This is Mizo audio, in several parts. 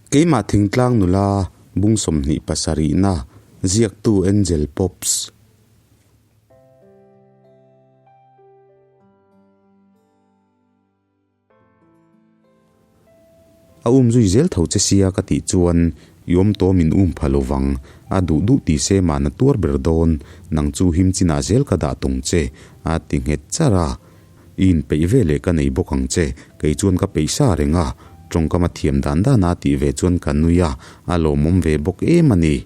Keimah thingtlang nula bung 27na ziaktu Angel Pops. A um zui zel tho che sia ka tih chuan i awm tawh min um pha lo vang, a duh duh ti se mahna tuar ber dawn, nang chu him chinah zel ka dah tung che, a ti nghet char a. I inpeih ve leh ka nei bawk ang che, kei chuan ka peih sa reng a, tawngkam a thiam dan dan a tih ve chuan ka nui a, a lawmawm ve bawk em a ni.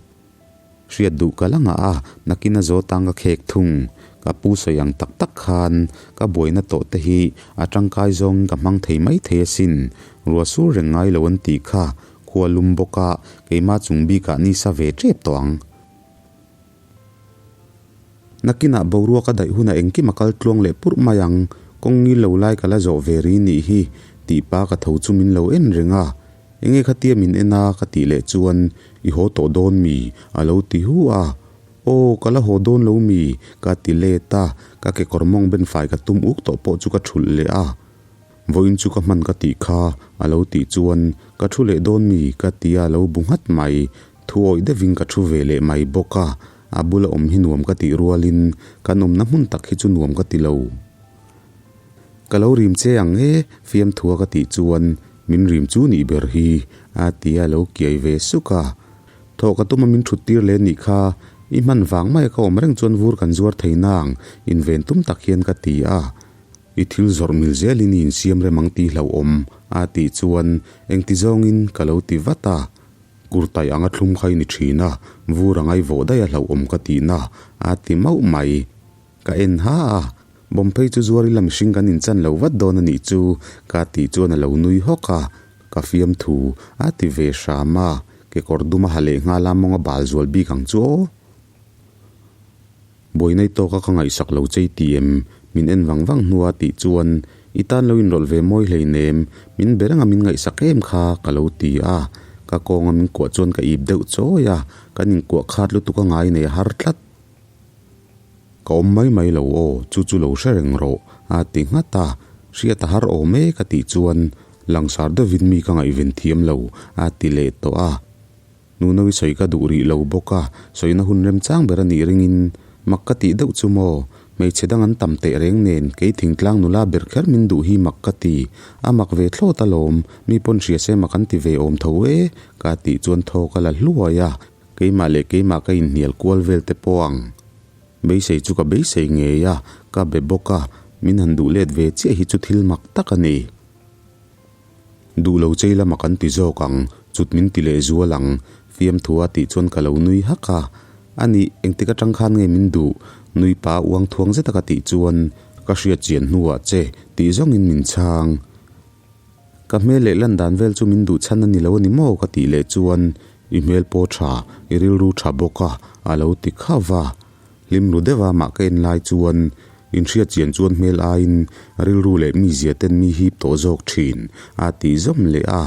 Hriat duh ka la ngah a, nakin a zawt ang ka khek thung. Ka pu sawi ang tak tak khan ka buaina tawh te hi a tangkai zawngin ka hmang thei mai thei asin. Ruah sur reng ngai lo an tih kha, khua lum bawk a, keimah chung bikah ni sa ve tep tawh ang. Nakinah boruak a daih hunah engkim a kal tluang leh purh mai ang, kawng ngil lo lai ka la zawh ve ri nih hi, tih pa ka tho chu min lo en reng a. Enge khatia min en a ka tih leh chuan i haw tawh dawn mi? a lo ti hu a. Aw, ka la haw dawn lo mi? ka ti let a, ka kekawr mawng ben fai ka tum uk tawh pawh chu ka thulh leh a. Vawiin chu ka hman ka tih kha a lo tih chuan ka thu leh dawn mi? ka ti a lo bu nghat mai. Thu awih deuhin ka thu ve leh mai bawk a, a bula awm hi nuam ka tih rualin kan awmna hmun tak hi chu nuam ka ti lo. Ka lo rim che ang e, fiamthua ka tih chuan min rim chu nih ber hi a ti a lo kiai ve suk a. Thawh ka tuma min thut tir leh nih kha, i hman vang maia ka awm reng chuan vur kan zuar thei nang, inven tum tak hian ka ti a. I thil zawrh mil zelin i insiam rem ang tih hlauhawm a tih chuan engti zawngin ka lo ti vat a. Kurtai anga thlum kha i ni thin a, vur anga i vawh daih a hlauhawm ka tihna a ti mauh mai. Ka en ha a, Bombay chu zuar ila mihring kan inchan lo vat dawn a nih chu ka tih chuan a lo nui hawk a, ka fiamthu a ti ve hram a, kekawr dum a ha leh nghal a mawng a bal zual bik ang chu aw. Buainai tawka ka ngaihsak lo che i ti em? Min en vang vang hnua tih chuan i tan lo inrawlh ve mawi hleinem, min be reng a min ngaihsak em kha ka lo ti a, ka kawnga min kuah chuan ka ip deuh chawi a, kan inkuah khat lutuk a ngai nei a har tlat. Ka awm mai mai lo aw, chu chu lo hre reng rawh a ti nghat a, hriat a har awm e ka tih chuan langsar deuhin mi ka ngaihven thiam lo a ti leh tawh a. Nunawi sawi ka duh rih lo bawk a, sawina hun remchang ber a nih ringin mak ka tih deuh chu maw? Hmeichhe dang an tam teh reng nen kei thingtlang nula ber kher min duh hi mak ka ti. A mak ve thlawt alawm, mi pawn hria se mak an ti ve awm tho e, ka tih chuan thaw ka la hluai a, keimah leh keimah ka inhnial kual vel te pawh ang. Beisei chu ka beisei ngei a, ka be bawk a, min han duh let ve chiah hi chu thil mak tak a ni. Duh lo chei lama kan ti zawk ang, chut min ti leh zual ang, fiamthua tih chuan ka lo nui hak a. A nih, engtik atang khan nge min duh? Nui pa uang thuang zeta ka tih chuan ka hriat chian hnuah che tih zawngin min chhang. Ka hmel leh lan dan vel chu min duh chhan a ni lo a ni maw? ka tih leh chuan i hmel pawh tha, i rilru tha bawk a, a lo ti khauh va. Hlim ru deuh a mah ka en lai chuan inhriat chian chuan hmel aiin rilru leh mizia ten mi hip tawh zawk thin a tih zawm leh a.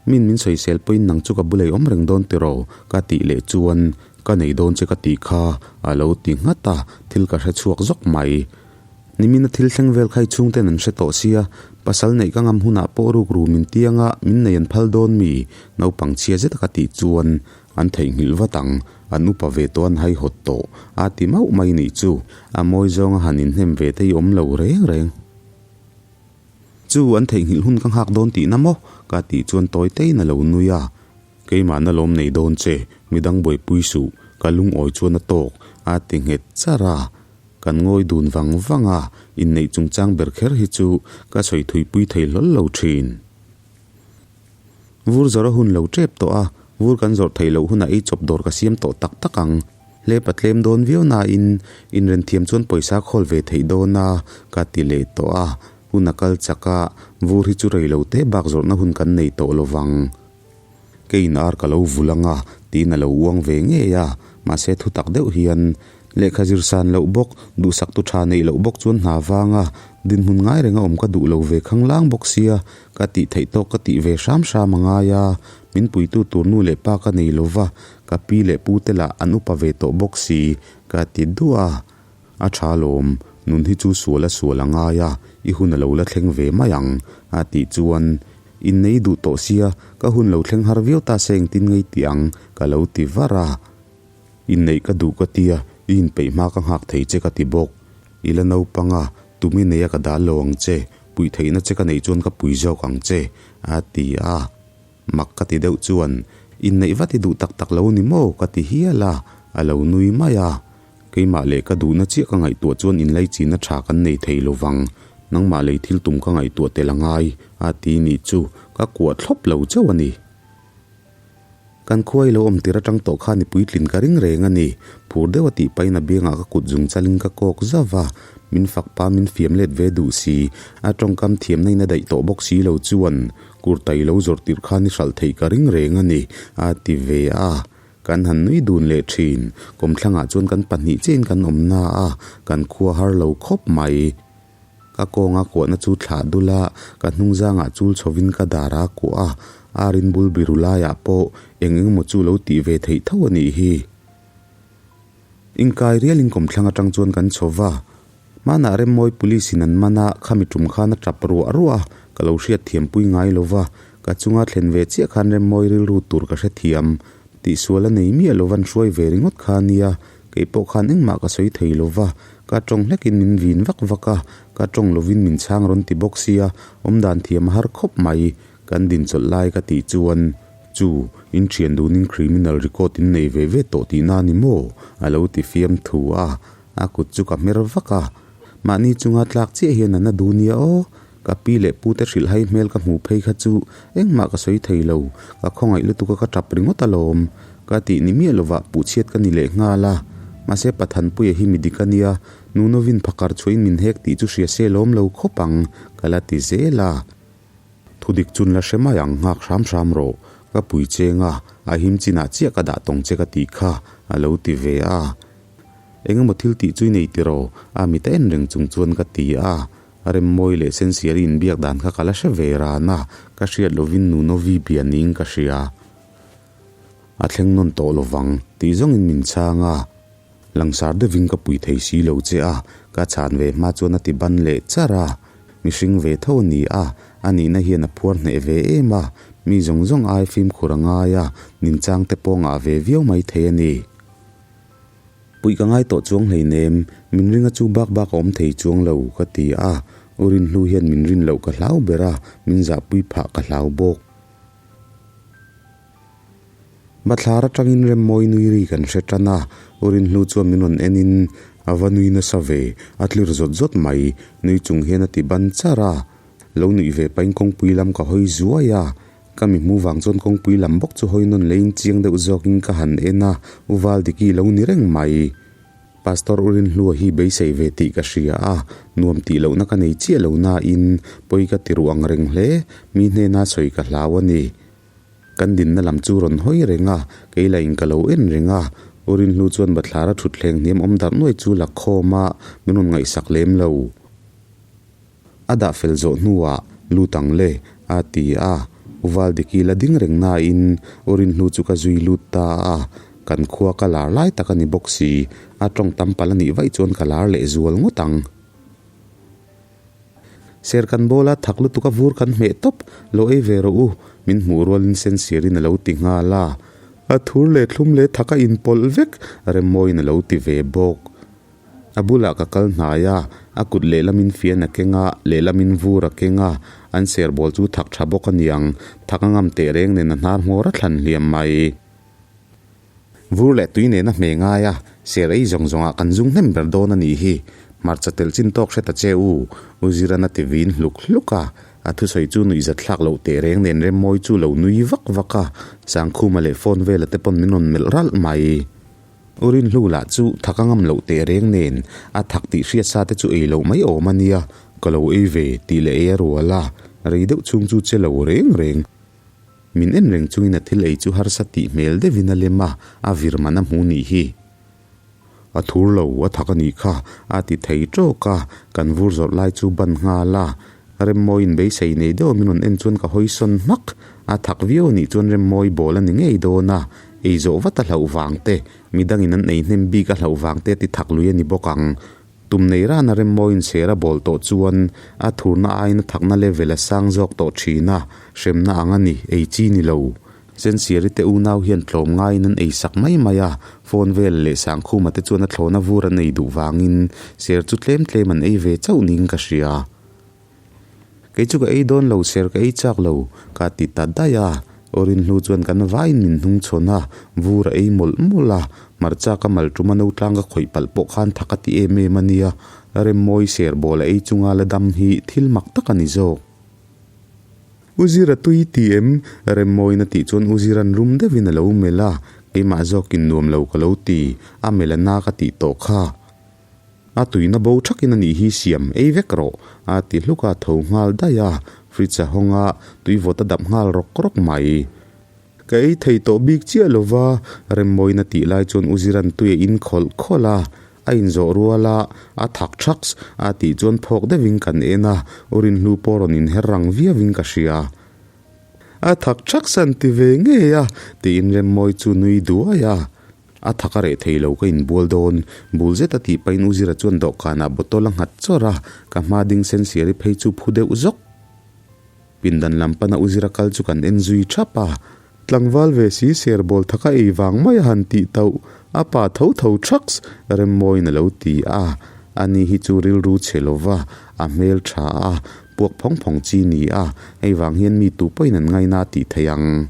Min min sawisel pawhin nang chu ka bulei awm reng dawn tiraw ka tih leh chuan ka nei dawn che ka tih kha a lo ti nghat a, thil ka hre chhuak zawk mai. Nimina thil thleng vel kha i chhungten an hre tawh sia, pasal neih ka ngam hunah pawh rukru min tianga min nei an phal dawn mi? Naupang chhia zeta ka tih chuan An theihnghilh vat ang, an upa ve tawh an haihawt tawh, a ti mauh mai nih chu, a mawi zawnga han inhnem ve te hi awm lo reng reng. Chu an theihnghilh hun ka nghak dawn tihna maw? Ka tih chuan tawi tein a lo nui a. Keimahna lawm nei dawn che, midang buaipui suh, ka lungawi chuan a tawk, a ti nghet char a. Kan ngawi dun vang vang a, inneih chungchang ber kher hi chu ka sawi thuipui thei hlawl lo thin. Vur zawrh a hun lo tep tawh a, vur kan zawrh theih loh hunah ei chawp dawr ka siam tawh tak tak ang. Hlep a tlem dawn viau nain inrenthiam chuan pawisa khawl ve theih dawn a, ka ti leh tawh a. Hun a kal chak a, vur hi chu rei lo te bak zawrhna hun kan nei tawh lo vang. Keiin ar ka lo vul ang a, tiin a lo uang ve ngei a, mahse thutak deuh hian Lehkha zir san loh bawk, duhsaktu tha neih loh bawk chuan hna vanga dinhmun ngai renga awm ka duh lo ve khanglang bawk sia, ka tih theih tawk ka tih ve hram hram a ngai a, min puitu tur nu leh pa ka nei lo va, ka pi leh pu te lah an upa ve tawh bawk si, ka ti duah a. A tha lawm, nun hi chu sual a sual a ngai a, i hun a lo la thleng ve mai ang, a tih chuan. Innei duh tawh sia, ka hun lo thleng har viau ta se engtin ngei tih ang, ka lo ti var a. Inneih ka duh ka tia, i inpeih hma ka nghak thei che ka ti bawk. I la naupang a, tumi neia ka dal lo ang che, puih theihna che ka neih chuan ka pui zawk ang che, a ti a. Mak ka ti deuh chuan, Inneih vat i duh tak tak lo ni maw? ka ti hial a, a lo nui mai a. Keimah leh ka duhna chiah ka ngaihtuah chuan inlaichina tha kan nei thei lo vang. Nangmah lei thil tum ka ngaihtuah tel a ngai, a ti nih chu ka kuah thlawp lo chauh a ni. Kan khua i lo awm tir atang tawh khan i puitlin ka ring reng a ni. Phur deuh a tih pahin a biangah ka kut zung chalin ka kawk zauh va. Min fak pa min fiam let ve duh si. A tawngkam thiamna in a daih tawh bawk si lo chuan kurtai lo zawrh tirh khan i hralh theih ka ring reng a ni, a ti ve a. Kan han nui dun leh thin. Kawmthlangah chuan kan pahnih chiahin kan awm na a, kan khua har lo khawp mai. Ka kawnga kuahna chu thlah dul a, ka hnungzangah chul chhovin ka dar a kuah a, ar in bul biru laiah pawh eng eng emaw chu lo tih ve theih tho a nih hi. Inkai rialin kawmthlang atang chuan kan chho va, hmanah Remmawi Police in an man a, khami tum khan a tap ruah ruah a, ka lo hriat thiampui ngai lo va, ka chunga thlen ve chiah khan Remmawi rilru tur ka hrethiam tihsual a nei miah lo van hruai ve ringawt kha a nia, Kei pawh khan engmah ka sawi thei lo va, ka tawng hlekin min vin vak vak a, ka tawng lovin min chhang rawn ti bawk sia, awmdan thiam a har khawp mai. Kan dinchawlh lai ka tih chuan, Chu, in thian dunin criminal record in nei ve ve tawh tihna a ni maw? a lo ti fiam thu a, a kut chu ka hmer vak a. Mahni chunga tlak chiah hian a na duh nia aw, ka pi leh pute hrilhhai hmel ka hmuh phei kha chu engmah ka sawi thei lo, ka khawngaih lutuk a ka tap ringawt alawm. Ka tih ni miah lovah puhchhiat ka ni leh nghal a, mahse Pathanpuia hi mi dik a nia, Nunovin phakar chhuahin min hek tih chu hria se lawm lo khawp ang, ka la ti zel a. Thudik chun la hre mai ang nghak hram hram rawh, ka pui cheng a, a him chinah chiah ka dah tawng che ka tih kha, a lo ti ve a. Eng emaw thil tih chu i nei tiraw? A mit a en reng chung chuan ka ti a. Remmawi leh Sensiari inbiak dan kha ka la hre ve ran a, ka hriat lovin Nunovi bia niin ka hria. A thleng nawn tawh lovang tih zawngin min chhang a. Langsar deuhin ka pui thei si lo che a, ka chhan ve hma chuan a ti ban leh char a. Mihring ve tho a ni a, a nihna hian a phuar hneh ve em a, mi zawng zawng ai fimkhur a ngai a, ninchang te pawh ngah ve viau mai thei a ni. Puih ka ngai tawh chuang hleinem, min ringa chu bak bak a awm thei chuang lo, ka ti a. U Rinhlu hian min rin loh ka hlau ber a, min zahpui phah ka hlau bawk. Bathlar atangin Remmawi nui ri kan hre tan a, U Rinhlu chuan min rawn enin a va nui nasa ve, a tlir zawt zawt mai, nui chung hian a ti ban char a. Lo nuih ve pahin kawngpui lam ka hawi zuai a, Ka mi hmu vang chuan kawngpui lam bawk chu hawi nawn leiin chiang deuh zawkin ka han en a, U Valdiki lo ni reng mai. Pastor U Rinhlua hi beisei ve tih ka hria a, nuam tih lohna ka nei chiah lo nain pawi ka ti ruh ang reng hle, mi hnena sawi ka hlau a ni. Kan dinna lam chu rawn hawi reng a, kei lah in ka lo en reng a, U Rinhlu chuan bathlara thutthleng hniam awm darh nuai chu la khawm a, min rawn ngaihsak lem lo. A dah fel zawh hnuah lut ang le, a ti a. U Valdiki la ding reng nain U Rinhlu chu ka zui lut ta a. Kan khua ka lar lai tak a ni bawk si, a tawng tam palh a nih vaih chuan ka lar leh zual ngawt ang. Ser kan bawla thak lutuk a vur kan hmeh tawp, lo ei ve rawh u, min hmuh rualin Sensirin a lo ti nghal a. A thur leh thlum leh thak a inpawlh vek, Remmawiin a lo ti ve bawk. A bulah ka kal hnai a, a kut lehlamin fian a keng a, lehlamin vur a keng a, an ser bawl chu thak tha bawk a niang, thak a ngam teh reng nen a hnar hmawr a thlan hliam mai. Vur leh tui nen a hme ngai a, ser ei zawng zawngah kan zung hnem ber dawn a nih hi. Hmarcha telh chin tawk hre ta che u, U Ziran a ti vin hluk hluk a, a thusawi chu nuihzat thlak loh teh reng nen Remmawi chu lo nui vak vak a, Sangkhuma leh phone vela te pawn min rawn melh ralh mai. U Rinhlu lah chu thak a ngam loh teh reng nen a thak tih hriat sa te chu ei loh mai awm a nia, ka lo ei ve tih leh ei a rual a, rei deuh chhung chu che lo reng reng. Min en reng chungin a thil ei chu harsa tih hmel deuhin a lem a, a vir man a hmu nih hi. A thur lo, a thak a nih kha, a ti thei tawk a, kan vur zawrh lai chu ban nghal a. Remmawiin beisei nei deuh a min rawn en chuan ka hawi sawn hmak. A thak viau a nih chuan Remmawi bawl a ni ngei dawn a, ei zawh vat a hlauh vang te, midangin an ei hnem bik a hlauh vang te a ti thak lui a ni bawk ang. Tum nei rana remmawiin ser a bawl tawh chuan a thurna aiin a thakna level a sang zawk tawh thin a, hremna ang a ni, ei chi ni lo. Sensiari te unau hian tlawm ngaiin an ei sak mai mai a, phone vel leh Sangkhuma te chuan a thlawna vur an ei duh vangin ser chu tlem tlem an ei ve chauh niin ka hria. Kei chu ka ei dawn lo, ser ka ei chak lo, ka ti ta daih a. Awrin hnu chuan kan vaiin min hnung chhawn a, vur a ei mawlh mawlh a. Hmarcha ka mal ṭuma no tlang ka khawih palh pawh khan tha ka ti em em a nia. Remmawi ser bawl a ei chunga la dam hi thil mak tak a ni zawk. U Zira tui i ti em? Remmawiin a tih chuan U Zira'n rum deuhin a lo melh a, keimah zawkin nuam lo ka lo ti, a melh a na ka tih tawh kha. A tuina bo thakin a nih hi siam ei vek rawh, a ti hluk a, tho nghal daih a, fridge a hawng a, tui vawt a dap nghal rawk rawk mai. Ka ei thei tawh bik chiah lo va, Remmawiin a tih lai chuan U Zira'n tui a in khawlh khawlh a, a inzawh rual a, a thak thaks, a tih chuan phawk deuhin kan en a, U Rinhlu pawh rawn inher rang viauin ka hria. A thak thaks an ti ve ngei a, tiin Remmawi chu nui duai a. A thak a reh thei lo ka inbual dawn. Bul zet a tih pahin U Zira chuan dawhkanah bottle a nghat chawrh a, ka hma ding sen siari phei chu phu deuh zawk. Pindan lam pana U Zira kal chu kan en zui thap a. Tlangval ve si ser bawl thaka ei vang mai a han tih tauh, a pa tho tho thaks, Remmawiin a lo ti a. Ani hi chu rilru chhe lova, a hmel tha a, puak phawng phawng chi ni a, hei vang hian mi tu pawhin an ngaina a tih thei ang.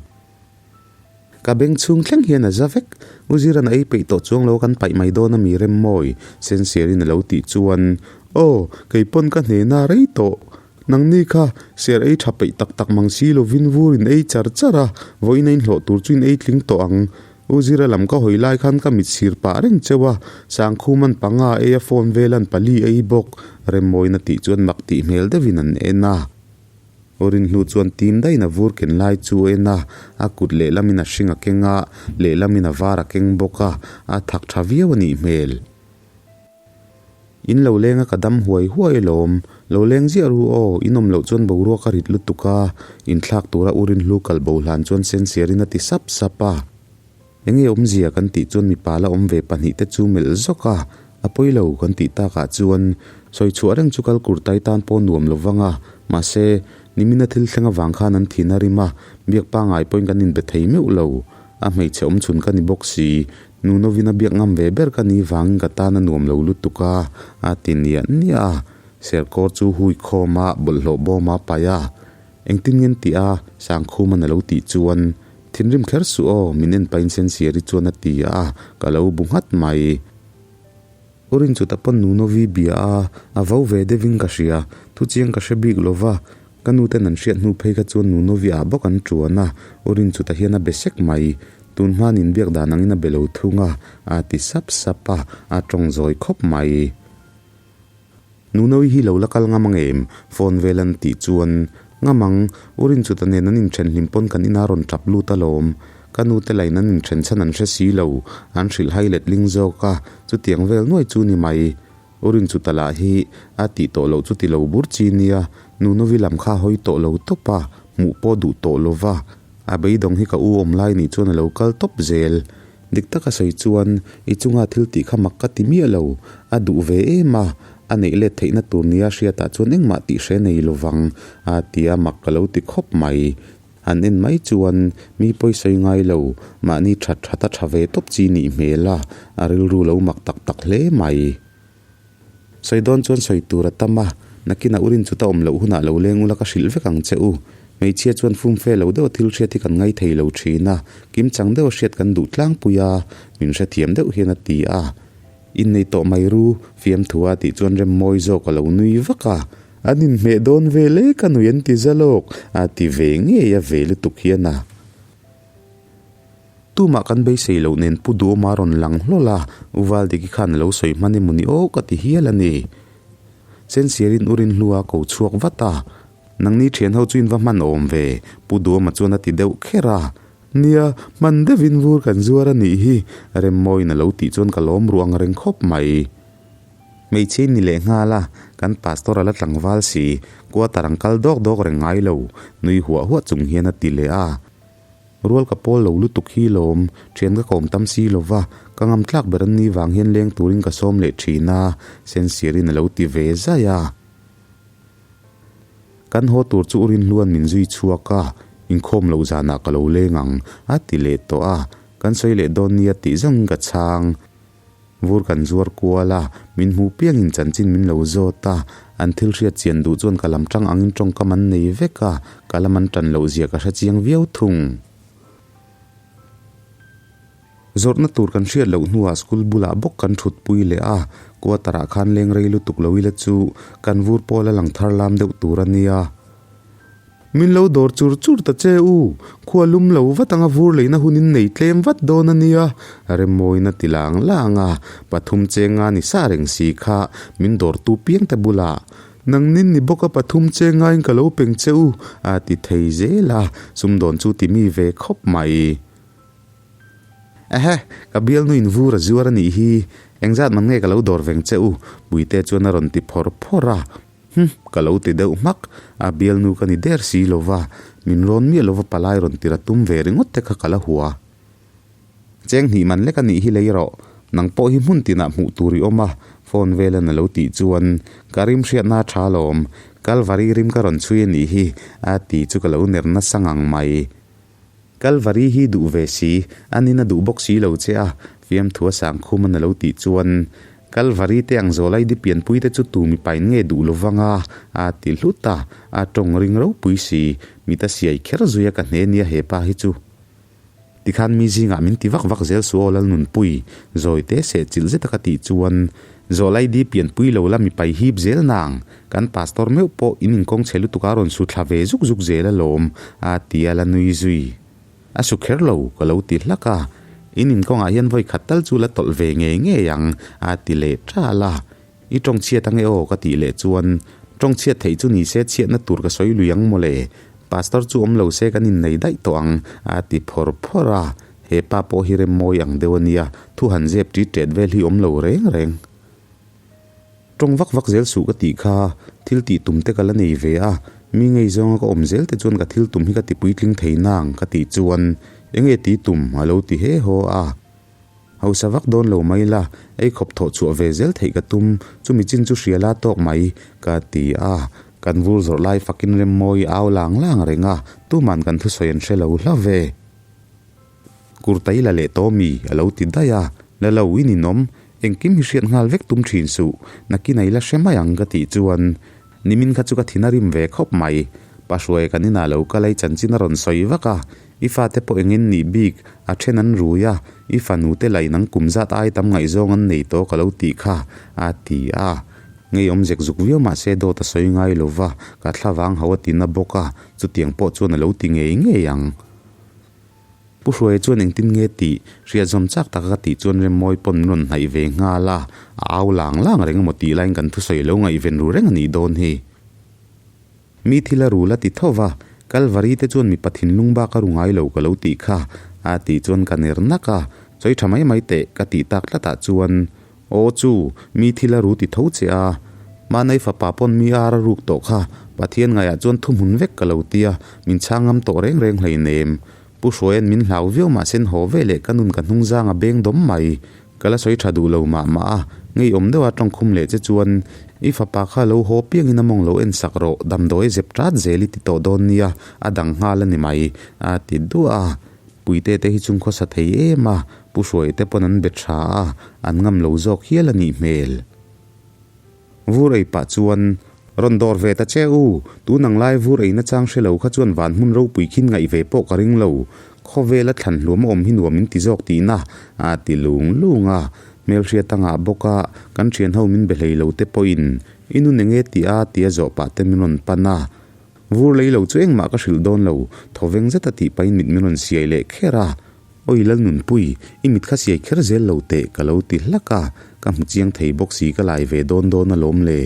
Ka beng chhung thleng hian a za vek. U Zira'n a ei peih tawh chuang lo kan paih mai dawn a mi Remmawi, Sensiarin a lo tih chuan, Aw, kei pawn ka hnena rei tawh. Nangni kha ser ei tha peih tak tak mang si lovin vur in ei char char a, vawiin a inhlawh tur chu in ei tling tawh ang. U Zira lam ka hawi lai khan ka mit sir pah reng cheu a, Sangkhuma'n panga ei a phone vela'n pali ei bawk, Remmawiin a tih chuan mak tih hmel deuhin an en a. Awrin hnu chuan tim daihin a vur ken lai chu a en a, a kut lehlamin a hring a keng a, lehlamin a var a keng bawk a, a thak tha viau a nih hmel. In lo leng a ka dam huai huai alawm, lo leng ziah ru aw, in awm loh chuan boruak a rit lutuk a, inthlak tura Urin hlu kal bo hlan chuan sensiarin a ti sap sap a. Enge awmzia kan tih chuan mipa la awm ve pahnihte chu melh zawk a, a pawi lo kan tih takah chuan sawi chhuah reng chu kal kur tai tan pawh nuam lo vang a, mahse, nimina thil thleng avang khan an thin a rim a, biak pangai pawhin kan inbe thei meuh lo. A hmeichhe awm chhun ka ni bawk si, Nunovin a biak ngam ve ber ka ni vangin ka tan a nuam lo lutuk a, a ti niah niah a, serkawr chu hui khawm a, bawlhhlawh bawm a paih a. Engtin ngen tih a, Sangkhuman a lo tih chuan, Thinrim kher suh aw, min en pahin Sensiari chuan a ti a, ka lo bu nghat mai. U Rinchuta pawn Nunovi bia a, a vo ve deuhin ka hria, thu chiang ka hre bik lo va, ka nu ten an hriat hnu phei kha chuan Nunovi ah bawk an ṭuan a, U Rinchuta hian a be sek mai. Tun hmain inbiak dan angin a be lo thung a, a ti sap sap a, a ṭawng zawi khawp mai. Nunoi hi lo la kal ngam ang em? Phone vel an tih chuan, Ngam ang, U Rinchuta nen an inthen hlim pawn kan ina rawn tap lut alawm. Ka nute lain an inthen chhan an hre si lo, an hrilh hai letling zawk a, chutiang vel nuai chu ni mai. U Rinchuta lah hi a tih tawh loh chu ti lo bur chi nia, Nunovi lam kha a hawi tawh lo tawp a, hmuh pawh duh tawh lo va. A beidawng hi ka u awm lai nih chuan a lo kal tawp zel. Dik taka sawi chuan i chunga thil tih kha mak ka ti miah lo, a duh ve em a, a neih let theihna tur nia hriatah chuan engmah tih hre nei lovang a ti a, mak ka lo ti khawp mai. Han en mai chuan mi pawi sawi ngai lo, mahni that that a tha ve tawp chi nih hmel a, a rilru lo mak tak tak hle mai. Sawi dawn chuan sawi tur a tam a, nakinah u rin chu ta awm loh hunah lo leng ula ka hrilh vek ang che u. Hmeichhia chuan fumfe lo deuha thil hriat hi kan ngai thei lo thin a, kimchang deuha hriat kan duh tlangpui a, min hrethiam deuh hian a ti a. Innei tawh mai ru, fiamthua tih chuan rem mawi zawk a lo nui vak a. An inhmeh dawn vel e ka nui an ti zalawk, a ti ve ngei a ve lutuk hian a. Tumah kan beisei loh nen Pu Duhawma rawn lang hlawl a, U Valdiki khan a lo sawi hman emaw ni aw ka ti hial a ni. Sensiarin U Rinhlua ko chhuak vat a, Nangni thian ho chu in va hman awm ve, Pu Duhawma chuan a ti deuh kher a. Nia, hman deuhin vur kan zuar a nih hi, Remmawiin a lo tih chuan ka lawm ruh ang reng khawp mai. Hmeichhe in ni leh nghal a, kan pastor a la tlangval si, quarter an kal dawk dawk reng ngai lo, nui huah huah chung hian a ti leh a. Rual ka pawl lo lutuk hi lawm, thian ka kawm tam si lo va, ka ngam tlak ber an ni vang hian leng turin ka sawm leh thin a, Sensirin a lo ti ve zai a. Kan haw tur chu Urinhluan min zui chhuak a, inkhawm loh zanah ka lo leng ang, a ti leh tawh a, kan sawi leh dawn nia tih zawngin ka chhang. Vur kan zuar kual a, min hmuh piangin chanchin min lo zawt a, an thil hriat chian duh chuan ka lam tang angin tawngkam an nei vek a, ka lam an tan loh zia ka hre chiang viau thung. Zawrhna tur kan hriat loh hnuah school bulah bawk kan thutpui leh a, quarter ah khan leng rei lutuk lo ila chu kan vur pawl a lang thar lam deuh tur a nia. Min lo dawr chur chur ta che u, khua lum lo vat anga vur leina hun in nei tlem vat dawn a nia, Remawina ti lang lang a, pathum chenga ni sa reng si kha min dawrtu piang te bulah Nangnin ni bawk a pathum chengain ka lo peng che u, a ti thei zel a, sumdawn chu ti mi ve khawp mai. Ehe, ka bialnuin vur a zuar a nih hi, engzat man nge ka lo dawr veng che u, Puite chuan a rawn ti phawr phawr a. Hm, ka lo ti deuh hmak, a bialnu ka ni der si lo va, min rawn miah lova palai rawn tir a tum ve ringawt te kha ka la hua. Cheng hnih man lek a nih hi lei rawh, nang pawh hi hmun tinah hmuh tur i awm a, phone velan a lo tih chuan ka rim hriatna a tha alawm, Kalvari rim ka rawn chhui a nih hi, a ti chu ka lo ner nasa ngang mai. Kalvari hi duh ve si, a nin a duh bawk si lo che a, fiamthu a sang khum a na lo tih chuan Kalvari te ang zawlai di pianpui te chu tu mipain nge duh lo vang a, a ti hlut a, a tawng ring ropui si, mit a siai kher zui a ka hne nia he pa hi chu. Tikhan mi zingah min ti vak vak zel su aw Lalnunpui, zawi te seh chilh zet a ka tih chuan Zawlai di pianpui lo la mipai hip zel nang, kan pastor meuh pawh in inkawng chhe lutuk a rawn su thla ve zuk zuk zel alawm, a ti a la nui zui. A su kher lo, ka lo ti hlak a, in inkawngah hian vawi khat tal chu la tawlh ve ngei ngei ang, a ti leh ṭal a. I tawng chhiat ange aw, ka tih leh chuan, tawng chhiat theih chu ni se chhiatna tur ka sawi lui ang mawle, pastor chu awm lo se kan innei daih tawh ang, a ti phawr phawr a. He pa pawh hi rem mawi ang deuh a nia, thu han zep ṭit ṭet vel hi awm lo reng reng. Ṭawng vak vak zel suh ka tih kha, thil tih tum te ka la nei ve a, mi ngei zawnga ka awm zel te chuan ka thil tum hi ka ti puitling thei nang ka tih chuan enge ti tum a lo ti he haw a. Hausa vak dawn lo mai la, ei khawp thawh chhuah ve zel theih ka tum, chumi chin chu hria la tawk mai ka ti a, kan vur zawrh lai fakin rem mawi au lang lang reng a, tuman kan thusawi an hre lo hla ve. Kurtai la leh tawh mi a lo ti daih a, la lo i ninawm, engkim hi hriat nghal vek tum thin suh, nakin a i la hre mai ang ka tih chuan nimin kha chu ka thin a rim ve khawp mai. Pa Hruaia kan inah lo kal a i chanchin a rawn sawi vak a, i fate pawh engin nih bik, a then an rui a, i fanu te lah in an kum zat ai tam ngaihzawng an nei tawh ka lo tih kha a ti a. Ngeiawm zek zuk viau mah se dawt a sawi ngai lo va, ka thlavang ho a ti na bawk a, chutiang pawh chuan a lo ti ngei ngei ang. Pu Hruaia chuan engtin nge tih hriat zawm chak taka ka tih chuan Remmawi pawn min rawn hnaih ve nghal a, a au lang lang reng emaw tih laiin kan thusawi lo ngaihven ru reng a nih dawn hi. Mi thil a rul a ti tho va, Kalvari te chuan mipa thinlung bak a ru ngai lo ka lo tih kha a tih chuan ka ner nak a, sawi tha mai mai teh ka tih tak tlatah chuan Aw chu, mi thil a ru ti tho che a, Manai fapa pawn mi ar a ruk tawh kha, Pathian ngaiah chuan thuhmun vek ka lo tia, min chhang ngam tawh reng reng hleinem. Pu Hruaia'n min hlau viau mah sen haw ve leh ka nun ka hnung zang a beng dawm mai. Ka la sawi tha duh lo mah mah a, ngeiawm deuha tawngkhum leh che chuan, I fapa kha lo haw piangin a mawng lo en sak rawh, damdawi zep tat zel i ti tawh dawn nia, a dang nghal a ni mai, a ti duah a. Puite te hi chung khawsa thei em a, Pu Hruaia te pawn an be tha a, an ngam lo zawk hial a nih hmel. Vur ei pah chuan, Rawn dawr ve ta che u, tun ang lai vur ei nachang hre lo kha chuan van hmun ropui khin ngaih ve pawh ka ring lo, khawvela thlan hluam a awm hi nuam in ti zawk tihna, a ti lung lung a. Hmelhriat a ngah bawk a, kan thianho min be hlei lo te pawhin, I nun enge tih a? tia zawh pah te min rawn pan a. Vur lei lo chu engmah ka hrilh dawn lo, thawveng zeta tih pahin mit min rawn siai leh kher a. Awi Lalnunpui, i mit kha siai kher zel lo teh ka lo ti hlak a, ka hmu chiang thei bawk si ka lai ve dawn dawn alawm le.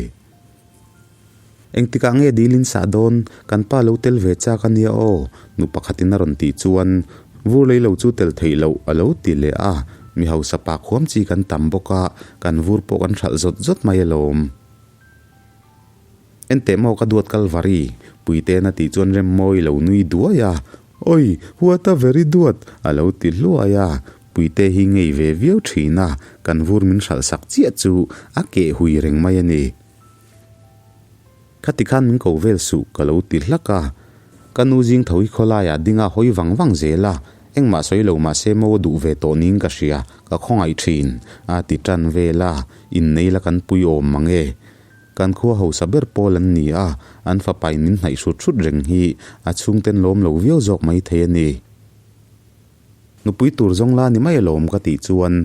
Engtikah nge dil in sah dawn, kan pa lo tel ve chak a nia aw, nu pakhatin a rawn tih chuan vur lei lo chu tel theih loh a lo ti leh a, mi hausa pa khuam chi kan tam bawk a, kan vur pawh kan hralh zawt zawt mai alawm. Enteh maw ka duat Kalvari, Puite'n a tih chuan Remmawi lo nui duai a. Oi, what a very duat! a lo ti hluai a. Puite hi ngei ve viau thin a, kan vur min hralh sak chiah chu a keh hui reng mai a ni. Khati khan min ko vel suh ka lo ti hlak a. Ka nu zing tho hi khawlaiah ding a hawi vang vang zel a, engmah sawi lo mah se maw duh ve tawh niin ka hria, ka khawngaih thin, a ti tan vel a, innei la kan pui awm mang e. Kan khua hausa ber pawl an ni a, an fapain min hnaih hrut hrut reng hi a chhungten lawm lo viau zawk mai thei a ni. Nupui tur zawng la ni mai alawm ka tih chuan,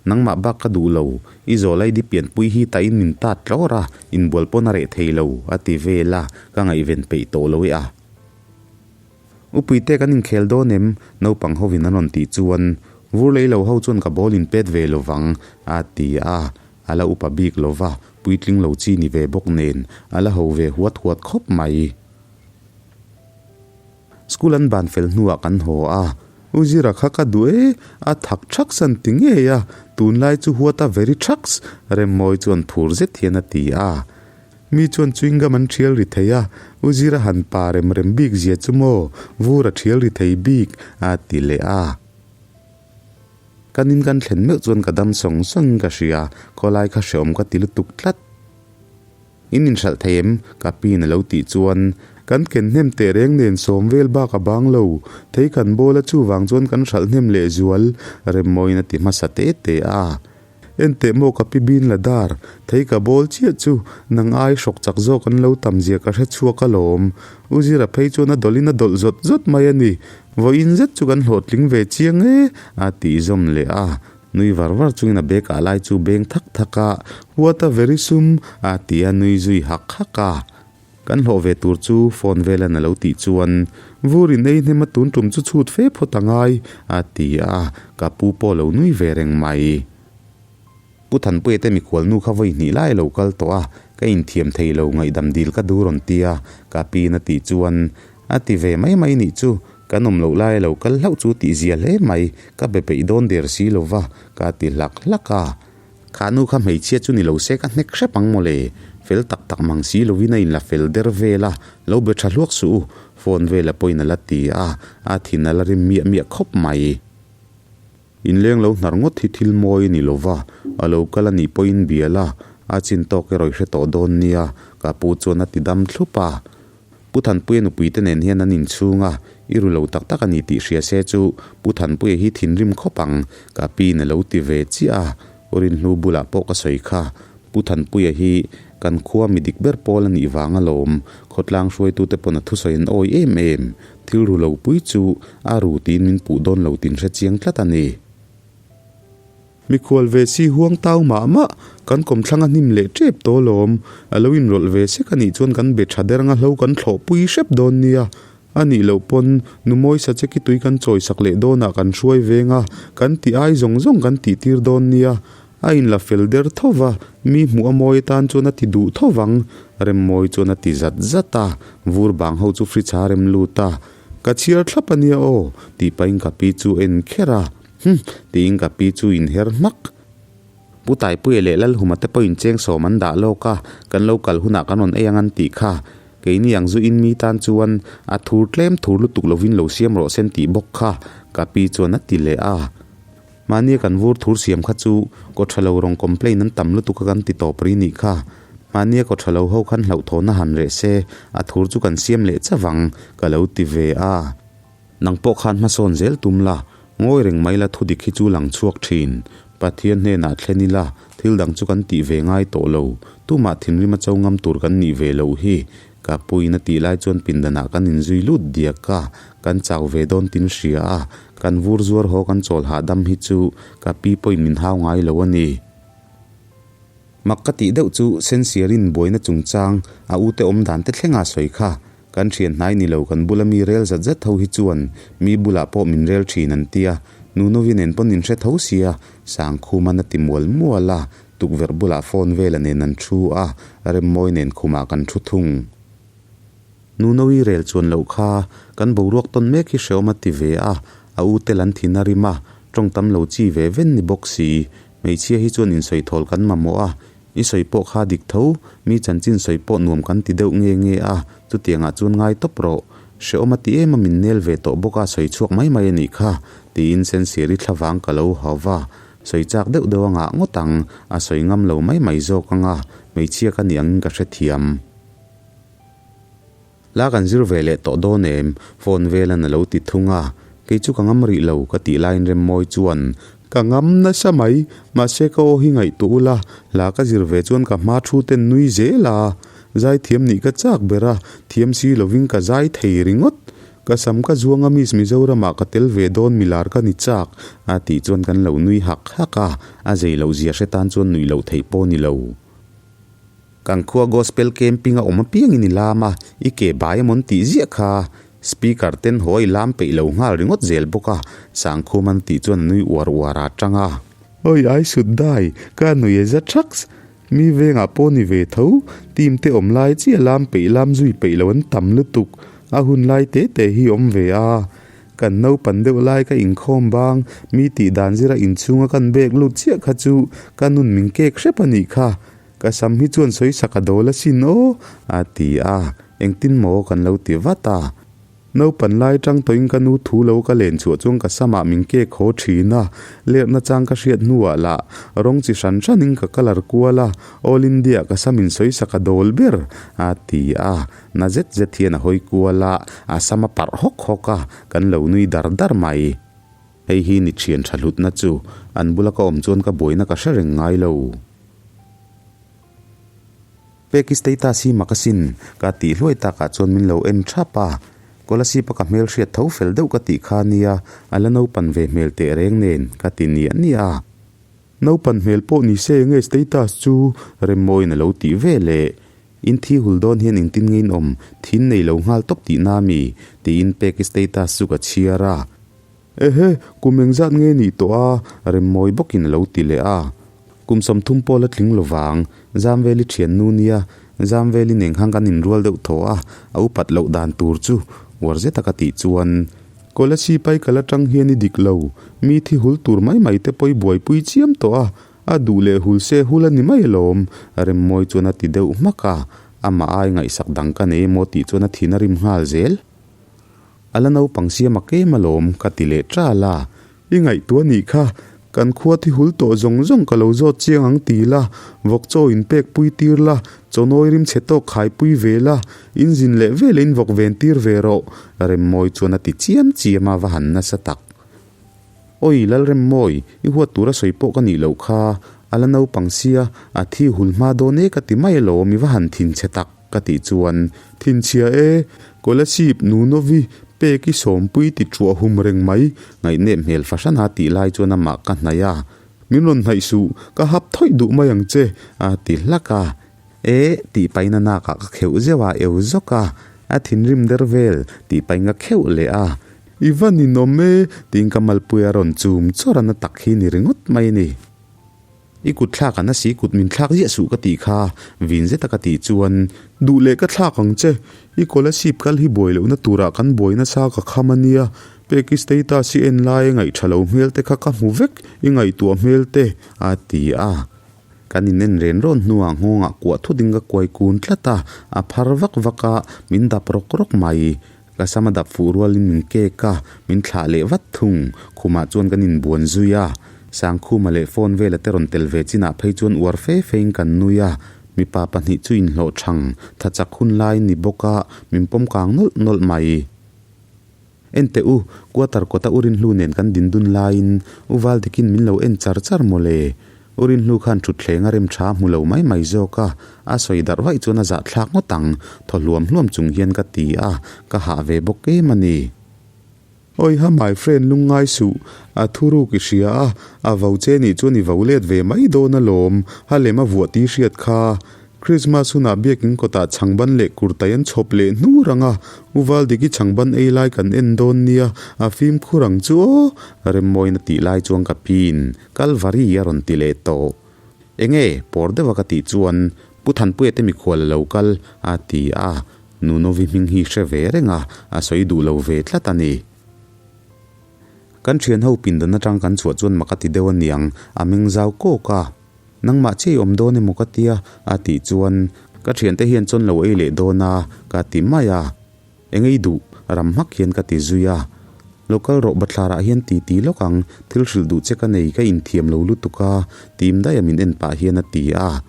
Nangmah bak ka duh lo, i zawl ai di pianpui hi tain min tat tlawr a, inbual pawn a reh thei lo, a ti vel a, ka ngaihven peih tawh lo e a. Upuite kan inkhel dawn em? Naupang hovin an rawn tih chuan, Vur lei lo ho chuan ka ball in pet ve lovang, a ti a, a la upa bik lova, puitling lo chi ni ve bawk nen, a la ho ve huat huat khawp mai. School an ban fel hnuah kan haw a, U Zira kha ka duh e, a thak thak san ti ngei a, tunlai chu huat a very thaks, Remmawi chuan phur zet hian a ti a. Mi chuan chewing gum an thial ri thei a, U Zira han pa rem rem bik zia chu maw, vur a thial ri thei bik, a ti leh a. Kan in kan thlen meuh chuan ka dam sawng sawngin ka hria, khawlai kha hreawm ka ti lutuk tlat. In inhralh thei em? Ka piin a lo tih chuan, Kan ken hnem teh reng nen sawm vel bak a bang lo. Thei kan bawl a chuvang chuan kan hralh hnem leh zual, Remmawiin a ti hmasa te te a. Enteh maw ka pi bin la dar, thei ka bawl chiah chu nang ai hrawk chak zawk an lo tam zia ka hre chhuak alawm. U Zira phei chuan a dawlhin a dawlh zawt zawt mai a ni. Vawiin zet chu kan hlawhtling ve chiang e, a tih zawm leh a. Nui var var chungin a bag ah lai chu beng thak thak a, What a very sum! a ti a nui zui hak hak a. Kan hlawh ve tur chu phone velan a lo tih chuan, Vur in ei hnem a tun tum chu chhut fe phawt a ngai, a ti a, ka pu pawh lo nui ve reng mai. Pu Thanpuia te mikhual nu kha vawi hnih lai a lo kal tawh a, ka inthiam thei lo ngaihdam dil ka duh rawn ti a, ka piin a tih chuan, A ti ve mai mai nih chu, kan awm loh lai a lo kal hlauh chu tih zia hle mai, ka be peih dawn der si lo va, ka ti hlak hlak a. Kha nu kha hmeichhia chu ni lo se ka hnek hrep ang mawle, fel tak tak mang si lovin a inla fel der vel a, lo be tha hluak suh u, phone vela pawhin a la ti a, a thin a la rim miah miah khawp mai. Inleng lo hnar ngawt hi thil mawi a ni lo va, a lo kal a nih pawhin bia la, a chin tawk erawh i hre tawh dawn nia, ka pu chuan a ti dam thlup a. Pu Thanpuia nupuite nen hian an inchhung a, i ru lo tak tak a ni tih hria se chu Pu Thanpuia hi thinrim khawp ang, ka piin a lo ti ve chiah a, U Rinhlu bulah pawh ka sawi kha, Pu Thanpuia hi kan khua mi dik ber pawl a nih vang alawm, khawtlang hruaitute pawn a thusawi an awi em em. Thil ru lo pui chu a ru tiin min puh dawn lo tin hre chiang tlat a ni. Mikhual ve si huang tau mah mah, kan kawmthlang a hnim leh tep tawh alawm. A lo inrawlh ve sek a nih chuan kan be tha der anga hlo kan thlawh pui hrep dawn nia. A nih loh pawn nu mawi sa che ki tui kan chawi sak leh dawnah kan hruai veng a, kan tih ai zawng zawng kan tih tir dawn nia. A inla fel der tho va, mi hmuh a mawi atan chuan a ti duh tho vang, Remmawi chuan a ti zat zat a, vur bang ho chu fridge a rem lut a, Ka chhiar thlap a nia aw, tih pahin ka pi chu en kher a, Hum, tiin ka pi chu inher hmak. Pu Taipuia leh Lalhuma te pawhin cheng sawm an dah lawk a, kan lo kal hunah kan rawn ei ang an tih kha. Keini ang zu in mi tan chuan a thur tlem thur lutuk lovin lo siam rawh sen tih bawk kha, ka pi chuan a ti leh a. Mahnia kan vur thur siam kha chu kaw tha lo rawn complain an tam lutuk a kan ti tawp ri nih kha. Mahnia kaw tha lo ho khan hlauhthawhna han reh se a thur chu kan siam leh chauh ang ka lo ti ve a. Nang pawh khan hmasawn zel tum la, ngawi reng mai la thudik hi chu lang chhuak thin. Pathian hnenah thlen ila thil dang chu kan tih ve ngai tawh lo, tumah thinrim a cho ngam tur kan nih ve loh hi. Ka puiin a tih lai chuan pindanah kan inzui lut diak a, kan chau ve dawn tin hria a, kan vur zuar haw kan chawl hahdam hi chu ka pi pawhin min hau ngai lo a ni. Mak ka tih deuh chu Sensiarin buaina chungchang a ute awm dan te thlenga sawi kha kan thian hnai ni lo kan bula mi rel zat zat ho hi chuan mi bulah pawh min rel thin an tia, Nunovi nen pawn in hre tho sia, Sangkhuman a ti mual mual a, Tukverh bulah phone vela nen an thu a, Remmawi nen khumah kan thu thung. Nunoui rel chuan loh kha kan boruak tawn mek hi hreawm a ti ve a, a u tel an thin a rim a, tawng tam lo chi ve ven ni bawk si. Hmeichhia hi chuan insawi thawl kan mamawh a, i sawi pawh kha dik tho, mi chanchin sawi pawh nuam kan ti deuh nge nge a, chutiangah chuan ngai tawp rawh. Hrehawm a ti em a min nel ve tawh bawk a sawi chhuak mai mai a nih kha, tiin Sensiari thlavang ka lo hau va. Sawi chak deuh deuh a ngah ngawt ang, a sawi ngam lo mai mai zawk ang a, hmeichhia ka nih angin ka hrethiam. La kan zir ve leh tawh dawn em? Phone velan a lo ti thung a, kei chu ka ngam rih lo ka tih laiin Remmawi chuan, Ka ngam nasa mai, mahse ka aw hi ngaihtuah ula, hla ka zir ve chuan ka hma thu ten nui zel a, zaithiam nih ka chak ber a, thiam si lovin ka zai thei ringawt. Ka sam ka zuang a Miss Mizoramah ka tel ve dawn milar ka ni chak, a tih chuan kan lo nui hak hak a, a zei loh zia hre tan chuan nuih loh theih pawh ni lo. Kan khua Gospel Camping a awm apiangin i lam a, i ke bai amawn tih ziah kha. Speaker ten haw i lam peih lo nghal ringawt zel bawk a, Sangkhum an tih chuan a nui uar uar a tang a. Oi ai sut dai, ka nui e za thaks. Mi vengah pawh ni ve tho, team te awm lai chiah lam peih lam zui peih lo an tam lutuk. A hun lai te te hi awm ve a. Kan naupan deuh lai ka inkhawm bang, mi tih dan zira inchhunga kan bek lut chiah kha chu ka nun min kek hrep a nih kha. Ka sam hi chuan sawi sak a dawl asin aw, a ti a, engtin maw kan lo ti vat a. Naupan lai tang tawhin ka nu thu lo ka len chhuah chuan ka samah min kek haw thin a, lerhna chang ka hriat hnuah lah rawng chi hran hranin ka colour kual a, All India ka sam in sawi sak a dawl ber, a ti a, na zet zet hian a hawi kual a, a sam a parh hawk hawk a, kan lo nui dar dar mai. Hei hi ni thian tha hlutna chu, an bula ka awm chuan ka buaina ka hre reng ngai lo. Peki status hi mak asin, ka tih hluai takah chuan min lo en thap a. Kolasib a ka hmel hriat tho fel deuh ka tih kha nia, a la naupan ve hmel teh reng nen, ka ti niah niah a. Naupan hmel pawh ni se nge status chu Remmawiin a lo tih ve leh. In thi hul dawn hian engtin nge in awm, thin nei lo nghal tawp tihna mi? tiin Peki status chu ka chhiar a. Ehe, kum engzat nge nih tawh a? Remmawi bawkin a lo ti leh a. Kum 30 pawh la tling lovang, Zamveli thiannu nia, Zamveli neng khan kan inrual deuh thaw a, a upat loh dan tur chu uar zeta ka tih chuan, Kolasib ai kal atang hian i dik lo, mi thi hul tur mai mai te pawh i buaipui chiam tawh a, a duh leh hul se hul a ni mai alawm, Remmawi chuan a ti deuh hmak a, amah ai ngaihsak dang ka nei emaw tih chuan a thin a rim nghal zel. A la naupang siam a kem alawm ka ti leh ṭal a. I ngaihtuah nih kha, kan khua thi hul tawh zawng zawng ka lo zawt chiang ang ti la, vawk chaw in pek pui tir la, chawnawi rim chhe tawk khai pui ve la, in zin leh vel in vawk ven tir ve rawh, Remmawi chuan a ti chiam chiam a va han nasa tak. Oi Lalremmawi, i huat tura sawi pawh ka nih loh kha, a la naupang sia, a thi hul hma dawn e ka ti mai alawm i va han thinchhe tak. Ka tih chuan, Thinchhia e, Kolasib Nunovi pek i sawmpui ti thuah hum reng mai, ngaihnep hmel fahran a tih lai chuan amah ka hnaih a, Min rawn hnaih suh, ka hap thawih duh mai ang che, a ti hlak a. E, tih pahin a nakah ka kheuh zeuh a, eu zawk a, a thinrim der vel, tih pahin ka kheuh leh a. I va ninawm e, tiin ka malpui a rawn chum chawr a, na tak hi ni ringawt mai a ni. I kut thlak an asi kut min thlak ziah suh ka tih kha, vin zeta ka tih chuan, Duh leh ka thlak ang che, i kolasip kal hi buai lohna turah kan buai nasa ka kham a nia, pek i status i en lai a ngaihtha lo hmel te kha ka hmu vek, i ngaihtuah hmel te, a ti a. Kan in en ren rawn hnuah nghawngah kuah thut in ka kuai kun tlat a, a phar vak vak a, min dap rawk rawk mai. Ka sam a dap fuh rualin min kek a, min thlah leh vat thung. Khumah chuan kan inbuan zui a. Sangkhuma leh phone vela te rawn tel ve chinah phei chuan uar fe fein kan nui a. Mipa pahnih chu inhlawh thang, tha chak hun lai ni bawk a, min pawm kang nawlh nawlh mai. Enteh u, quarter kawta u Rinhlu nen kan din dun laiin u Valdikin min lo en char char mawle. U Rinhlu khan thutthleng a rem tha hmu lo mai mai zawk a, a sawi darh vaih chuan a zahthlak ngawt ang, thaw hluam hluam chung hian ka ti a, ka hah ve bawk em a ni. Awiha my friend lungngai suh, a thuruk i hria a, a vo che nih chuan i vo let ve mai dawn alawm, ha lem a vuah tih hriat kha. Christmas hunah biakin kawtah chhangban leh kurtai an chhawp leh hnu rang a, U Valdiki chhangban ei lai kan en dawn nia, a fimkhur ang chu aw, Remmawiin a tih lai chuan ka piin Kalvari a rawn ti leh tawh. Enge, pawr deuha ka tih chuan Pu Thanpuia te mikhual a lo kal, a ti a, Nunovi hming hi hre ve reng a, a sawi duh lo ve tlat a ni. Kan thian ho pindan atang kan chhuah chuan mak a ti deuh aniang, a meng zau kawk a. Nangmah chiah i awm dawn emaw ka tia, a tih chuan, Ka thiante hian chawn lo ei leh dawn a, ka ti mai a. Eng ei duh? Ram hmak hian ka ti zui a. Lo kal rawh bathlar ah hian ti ti lawk ang, thil hrilh duh che ka nei ka inthiam lo lutuk a, tim daih a min en pah hian a ti a.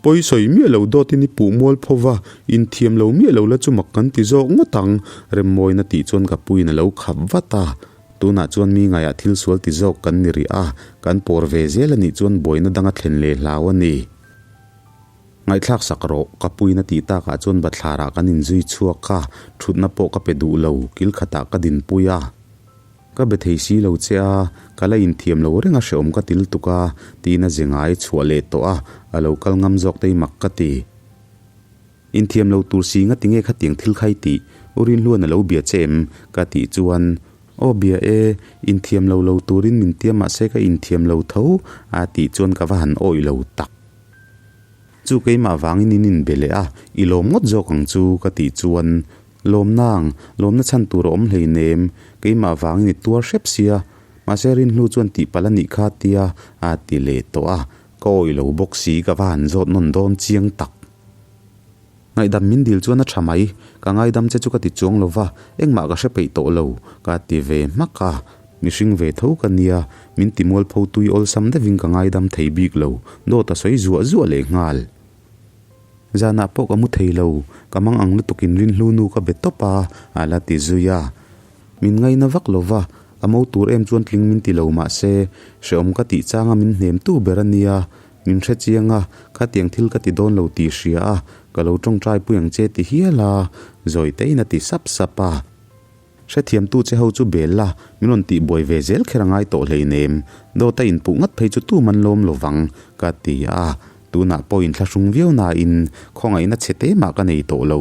Pawi sawi miah lo dawtin i puh mual pho va, inthiam lo miah lo la chu mak kan ti zawk ngawt ang, Remmawina tih chuan ka puiin a lo khap vat a. Tunah chuan mi ngaiah thil sual ti zawk kan ni rih a, kan pawr ve zel a nih chuan buaina danga thlen leh hlau a ni. Ngaihthlak sak rawh, ka puiin a tih takah chuan bathlarah kan inzui chhuak a, thutna pawh ka pe duh lo, kil khatah ka dinpui a. Ka be thei si lo che a, ka la inthiam lo reng a hrehawm ka til tuk a, tiin a ze ngai chhuah leh tawh a, a lo kal ngam zawk te hi mak ka ti. Inthiam lo tur si nga tinge khatiang thil kha i tih? U Rinhluan a lo bia che em? Ka tih chuan, Aw bia e, inthiam lo lo turin min tia mahse ka inthiam lo tho a tih chuan ka va han awih lo tak. Chu keimah vangin in inbe leh a, i lawm ngawt zawk ang chu ka tih chuan, Lawm nang, lawmna chhan tur a awm hleinem, keimah vangin i tuar hrep sia, mahse Rinhlu chuan tihpalh a nih kha tia a ti leh tawh a, ka awih lo bawk si ka va han zawt nawn dawn chiang tak. Ngaihdam min dil chuan a tha mai, ka ngaidam che chu ka ti chuang lo va, engmah ka hre peih tawh lo, ka ti ve hmak a, mihring ve tho ka nia, min ti mualpho tui awlsam deuhin ka ngaidam thei bik lo, dawt a sawi zuah zuah leh nghal. Zanah pawh ka mu thei lo, ka mang ang lutukin Rinhlu nu ka be tawp a, a la ti zui a. Min ngaina vak lo va, a mo tur em chuan tling min ti lo mah se, hrehawm ka tih changa min hnem tu ber a nia, min hre chiang a, khatiang thil ka ti dawn lo tih hria a, ka lo tawngtai pui ang che ti hial a, zawi tein a ti sap sap a. Hrethiamtu che ho chu bel la, min rawn tih buai ve zel kher a ngai tawh hleinem, dawt a inpuh ngat phei chu tu man lawm lo vang, ka ti a. Tunah pawh inthlahrung viau nain khawngaihna chhe te mah ka nei tawh lo.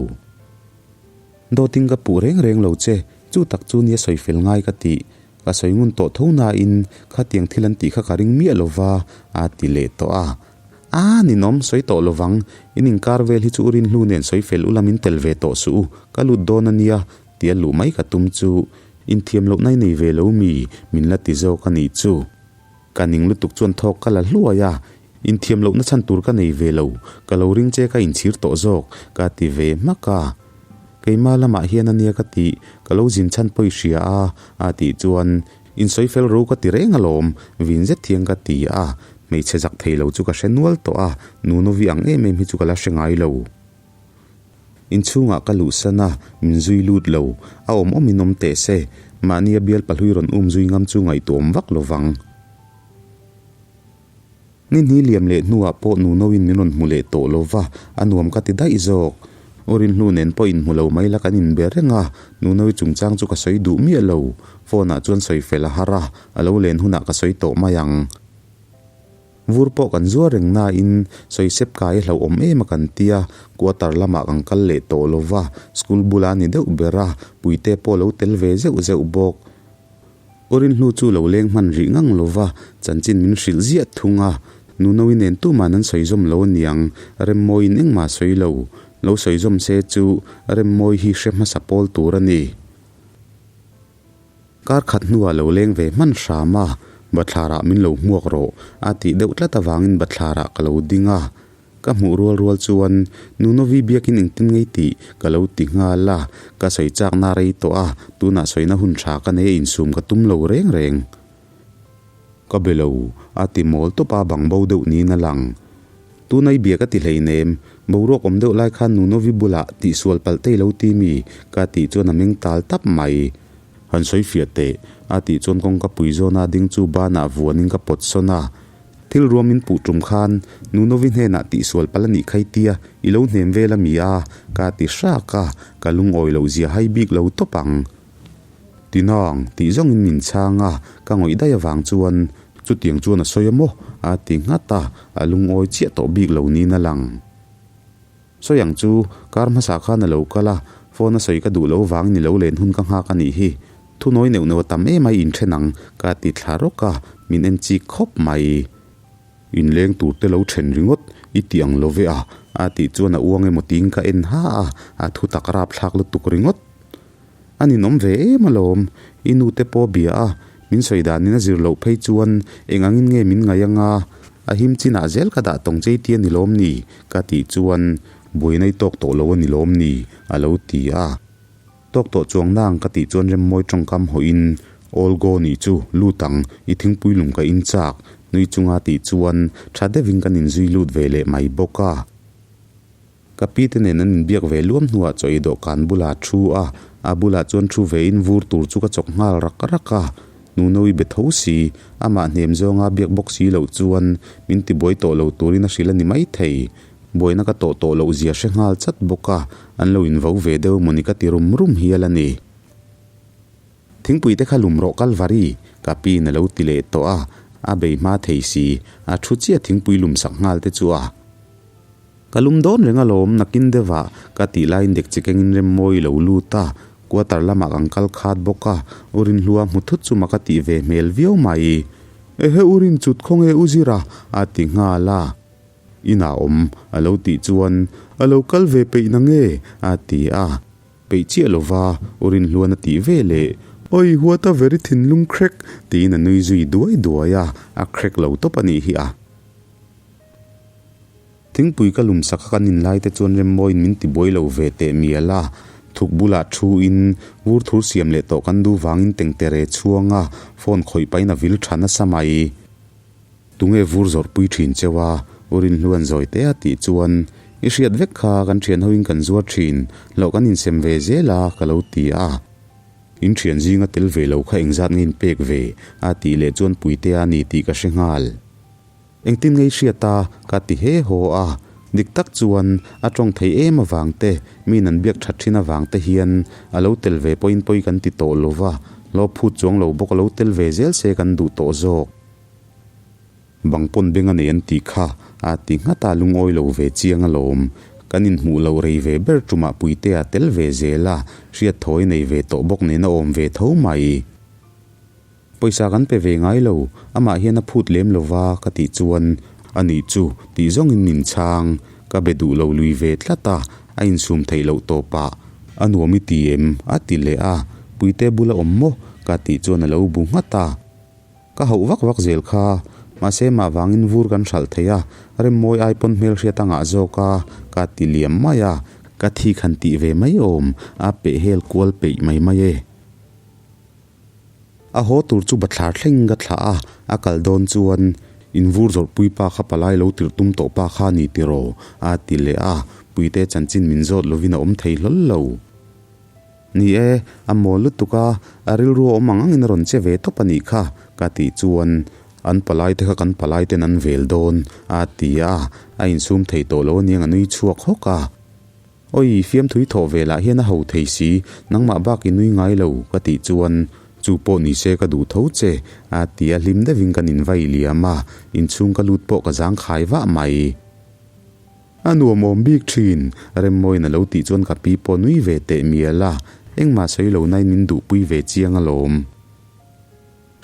Dawtin ka puh reng reng lo che, chu tak chu nia sawi fel ngai ka tih. Ka sawi ngun tawh tho nain khatiang thil an tih kha ka ring miah lo va, a ti leh tawh a. A ninawm, sawi tawh lo vang, in inkar vel hi chu u Rinhlu nen sawi fel ula min tel ve tawh suh u, ka lut dawn a nia, Tia luh mai ka tum chu inthiam lohna i nei ve lo mi? Min la ti zawk a nih chu. Ka ning lutuk chuan thawk ka la hluai a, inthiam lohna chhan tur ka nei ve lo, ka lo ring che ka inchhir tawh zawk, ka ti ve hmak a. Keimah lamah hian a nia ka tih, ka lo zin chhan pawh i hria a, a tih chuan insawi fel ro ka ti reng alawm, vin zet hian ka ti a, hmeichhe zak thei lo chu ka hre nual tawh a, Nunovi ang em em hi chu ka la hre ngai lo. Inchhungah ka luhsan a, min zui lut lo. A awm awmin awm teh se, mahni a bial pahlui rawn um zui ngam chu ngaihtuahawm vak lo vang. Ni hni liam leh hnuah pawh Nunoin min rawn hmu leh tawh lo va, a nuam ka ti daih zawk. Aw Rinhlu nen pawh inhmu lo mai la kan inbe reng a, Nunoi chungchang chu ka sawi duh miah lo. Phone ah chuan sawi fel a har a, a lo len hunah ka sawi tawh mai ang. Vur pawh kan zuar reng nain sawisep kai a hlauhawm em a kan tia, quarter lamah kan kal leh tawh lo va, school bulah a ni deuh ber a, puite pawh lo tel ve zeuh zeuh bawk. U Rinhlu chu lo leng hman rih ngang lo va, chanchin min hrilh ziah thung a, Nunoui nen tuman an sawi zawm lo aniang, Remmawiin engmah a sawi lo, lo sawi zawm se chu Remmawi hi hre hmasa pawl tur a ni. Kar khat hnuah lo leng ve hman hram a, bathlarah min lo hmuak rawh a tih deuh tlat avangin bathlarah ka lo ding a. Ka hmuh rual rual chuan Nunovi biakin engtin ngei tih ka lo ti nghal a, ka sawi chakna rei tawh a, tunah sawina hun tha ka nei a insum ka tum lo reng reng. Ka be lo, a ti mawl tawp a bang bo deuh niin a lang. Tuna i bia ka ti hleinem, boruak awm deuh lai khan Nunovi bulah tihsual palh te i lo ti mi? ka tih chuan a meng tal tap mai. Han sawi fiah teh, a tih chuan kawngka pui zawna ding chu banah vuanin ka pawt sawn a. Thil ruam min puh tum khan Nunovi hnenah tihsual palh a nih kha i tia, i lo hnem vel a mi a? ka ti hrak a, ka lungawi loh zia hai bik lo tawp ang. Tinang, tih zawngin min chhang a, ka ngawih daih avang chuan chutiang chuan a sawi a maw? a ti nghat a, a lungawi chiah tawh bik lo niin a lang. Sawi ang chu, kar hmasa khan a lo kal a, phone a sawi ka duh lo vangin i lo len hun ka nghak a nih hi. Thunawi neuh neuh a tam em a i inthen ang, ka ti thla rawk a, min en chik khawp mai. Inleng tur te lo then ringawt i ti ang lo ve a, a tih chuan a uang emaw tiin ka en ha a, a thu tak rapthlak lutuk ringawt. A ninawm ve em alawm, i nu te pawh bia a, min sawi danin a zir loh phei chuan eng angin nge min ngaih anga, a him chinah zel ka dah tawng chei ti a ni lawm ni? ka tih chuan buaina i tawk tawh lo a ni lawm ni? a lo ti a. Tawk tawh chuang nang ka tih chuan Remmawi tawngkam hawhin, All go nih chu, lut ang, i thingpui lung ka in chak, nui chunga tih chuan tha deuhin kan inzui lut ve leh mai bawk a. Ka pi te nen an inbiak ve luam hnuah chaw ei dawhkan bulah thu a, a bulah chuan thu vein vur tur chu ka chawk nghal rak rak a. Nuno i be tho si, amah hnem zawnga biak bawk si loh chuan min tibuai tawh lo turin a hrilh a ni maithei. Buaina ka tawh tawh loh zia hre nghal chat bawk a, an lo invo ve deuh mawni ka ti rum rum hial a ni. Thingpui te kha lum rawh Kalvari, ka piin a lo ti leh tawh a, a bei hma thei si, a thu chiah thingpui lum sak nghal te chu a. Ka lum dawn reng alawm, nakin deuhah ka tih laiin dek chi kengin Remmawi lo lut a, quarter lamah kan kal khat bawk a, U Rinhlua hmu thut chu mak a tih ve hmel viau mai. Ehe U Rin chut khaw nge U Zira? a ti nghal a. Inah awm a lo tih chuan a lo kal ve peih na nge? a ti a. Peih chiah lova U Rinhluan a tih ve leh, Oi what a very thinlung crack! tiin a nui zui duai duai a, a crack lo tawp a nih hi a. Thingpui ka lum sak a kan inlai te chuan Remmawiin min ti buai lo ve teh mial a, thuk bulah thu in vur thur siam leh tawh kan duh vangin tengtere chhuang a, phone khawih pahin a vil tha nasa mai. Tunge vur zawrhpui thin cheu a, U Rinhluan zawi te a tih chuan I hriat vek kha kan thian hoin kan zuar thin, hlauh kan insem ve zel a ka lo ti a. In thian zinga tel ve lo kha engzat nge in pek ve? a tih leh chuan Puitea a ni tih ka hre nghal. Engtin ngei hriat a? ka ti he haw a. Dik tak chuan a tawng thei em avang te, miin an biak that thin avang te hian a lo tel ve pawhin pawi kan ti tawh lo va, hlawp phut chuang lo bawk a lo tel ve zel se kan duh tawh zawk. Bang pawn beng a nei an tih kha a ti nghat a, lungawi lo ve chiang alawm. Kan inhmuh loh rei ve ber tumah Puitea tel ve zel a, hriat thawi nei ve tawh bawk nen a awm ve tho mai. Pawisa kan pe ve ngai lo, amah hian a phut lem lo va ka tih chuan a nih chu tih zawngin min chhang, ka be duh lo lui ve tlat a, a insum theih loh tawpah a nuam i ti em? a ti leh a, Puite bula awm maw? ka tih chuan a lo bu nghat a, ka hauh vak vak zel kha, mahse mah vangin vur kan hralh thei a, Remmawi ai pawn hmelhriat a ngah zawk a, ka ti liam mai a, ka thik han tih ve mai awm, a peh hel kual peih mai mai e. A haw tur chu bathlar thleng ka thlah a, a kal dawn chuan in vur zawrhpui pa kha palai lo tirh tum tawh pa kha ni tiraw? a ti leh a, Puite chanchin min zawt lovin a awm thei hlawl lo. Ni e, a mawl lutuk a, a rilru a awm ang angin a rawn che ve tawp a nih kha, ka tih chuan an palai te kha kan palai ten an vel dawn, a ti a, a insum thei tawh lo aniang a nui chhuak hawk a. Oi, fiamthui thawh ve lah hian a ho thei si, nangmah bak i nui ngai lo, ka tih chuan, Chu pawh ni se ka duh tho che, a ti a, hlim deuhin kan invai liam a, inchhung ka lut pawh ka zang khai vah mai. A nuam awm bik thin, Remmawiin a lo tih chuan ka pi pawh nui ve teh mial a, engmah sawi lo nain min duhpui ve chiang alawm.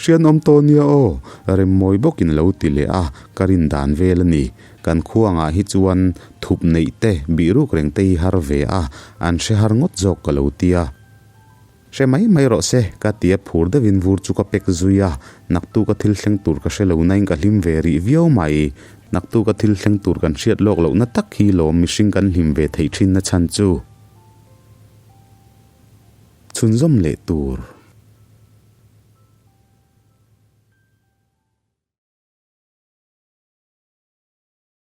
Hrianawm tawh nia aw, Remmawi bawkin a lo ti leh a, ka rin dan vel a ni. Kan khuangah hi chuan thup neih te, bih ruk reng te hi har ve a, an hre har ngawt zawk ka lo ti a. Hre mai mai rawh se, ka ti a phur deuhin vur chu ka pek zui a, naktuk a thil thleng tur ka hre lo nain ka hlim ve rih viau mai. Naktuk a thil thleng tur kan hriat lawk lohna tak hi lawm mihring kan hlim ve theih thin na chhan chu. Chhunzawm leh tur.